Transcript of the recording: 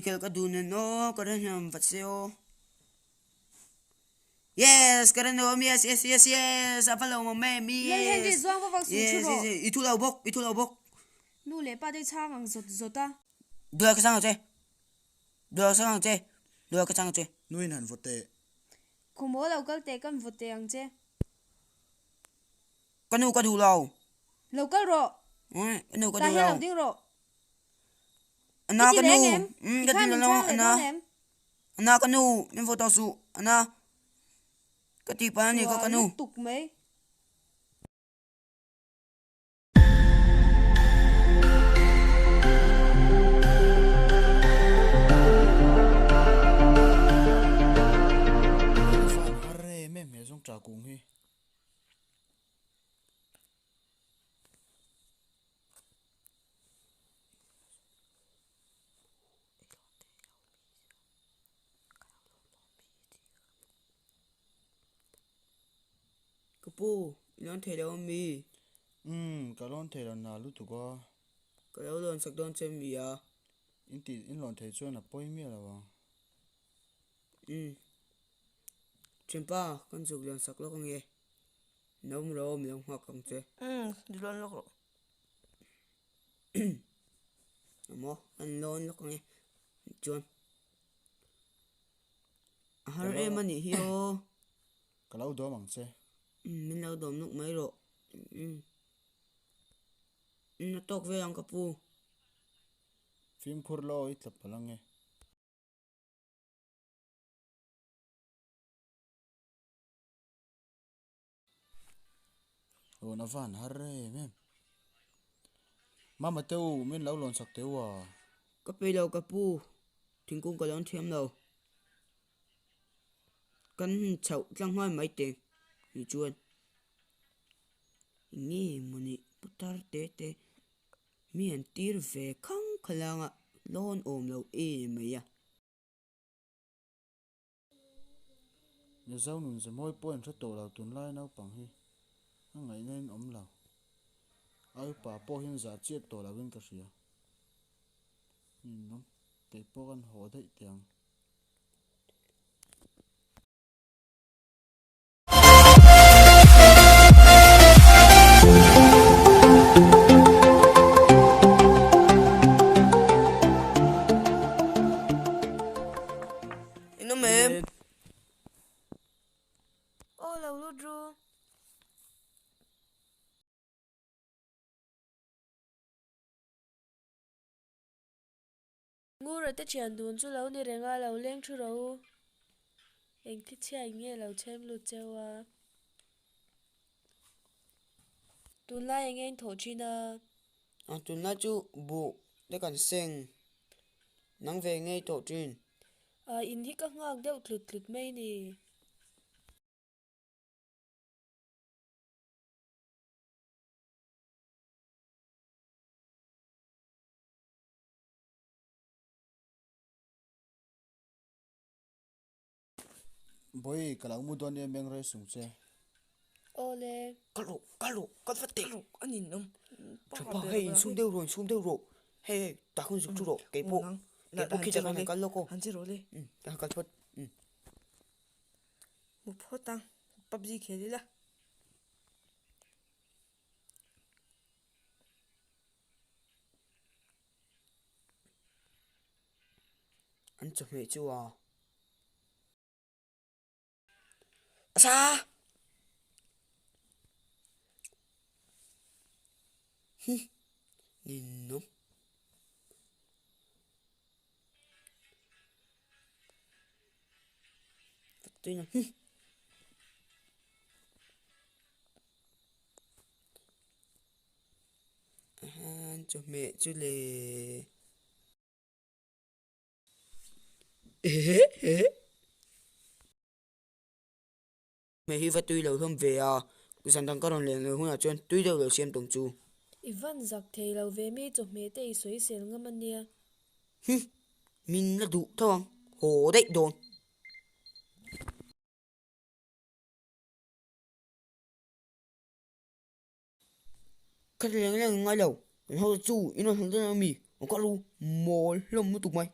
khelh ka duh nen aw ka rinhlawm vat se aw. Yes ka rinhlawm yes yes yes yes a va lo awm em Lal Henry yes zuang va vak suh thu yes rawh. yes i thu lo bawk i thu lo bawk. Nu leh pa te chhang ang zawt zawt a. Duai ka chhang ang che duai ka chhang ang che duai ka chhang ang che. Nuin han vaw teh. Khawmaw lo kal teh kan vaw teh ang che. Ka nu ka duh lo. Lo kal rawh. Ka nu ka Tah duh hian lo. lo ding rawh. Ana I ti ka nu. reng em? Umm I ka ti khan min lo chhang leh ana. dawn em? Ana ka nu min vaw tawh suh. Ana ka tih palh anih kha ka Sual nu. lutuk mai. Van har em em he zawng tah kung hi. Ka pu, i lawn thei lo a mi? Umm, ka lawn thei lo na lutuk a. Ka lo lawn sak dawn che mi a? In tih in lawn thei chuan a pawi miah lo ang. Umm, thianpa, kan zuk lawn sak lawk ange. Naum ro mi lo nghak ang che. Umm, i lawn lawk rawh. Amaw, kan lawn lawk ange. Chuan. A har em a nih hi aw. Ka lo dawm ang che. Umm min lo dawm nuk mai rawh. Umm a tawk vel ang ka pu. Fimkhur law i tla palh ange. Rawn a van har em em. Mama te u min lo lawn sak teh u a. Ka pe lo ka pu, thingkung ka lawn thiam lo. Kan chhoh tlang nghal mai teh ni chuan enge mawni putar te te mi an tir ve khang khalang a lawn awm lo em mai a. Mizo nun ze mawi pawh in hre tawh lo tunlai naupang hi a ngaihna in awm lo. A upa pawh hian zah chiah tawh lo in ka hria. Ninawm kei pawh kan haw daih teh ang. Inawm em? Aw lo lut ru. Ngura te thian dun chu lo ni reng a, lo leng thu rawh u. Eng thi chhiain nge lo chhem lut cheu a? Tunlai eng nge in thawh thin a? A, tunlai chu buh te kan seng nang ve ngei tawh thin. A, in hi ka nghak deuh tlut tlut mai ni. Bawi, ka lo mu dawn nia meng rei sung che. Awle. Kal rawh, kal rawh, kal vat teh. A nin awm. Thianpa, hei insum deuh rawh, insum deuh rawh. Hei hei, tah khan zuk thu rawh, kei pawh. Kei pawh khi takah han kal lawk aw. Han che rawh le. Umm, ka han kal phawt. Umm. Mu phawt ang, PUBG khel ila. An chawhmeh chu a sa hi ninawm hi. An chawhmeh chu le Hmeh hi va tui lo hlawm ve a, zan dang ka rawn leng leh hunah chuan tui deuh lo siam tawng chu. I van zak thei lo ve mi chawhmeh te i sawi sel ngam a nia. Hi, min la duh tho ang, haw daih dawn. Ka ti leng leng ngai lo, kan ho chu in rawn hmu dawn ami, ka lu mawl hlawm lutuk mai.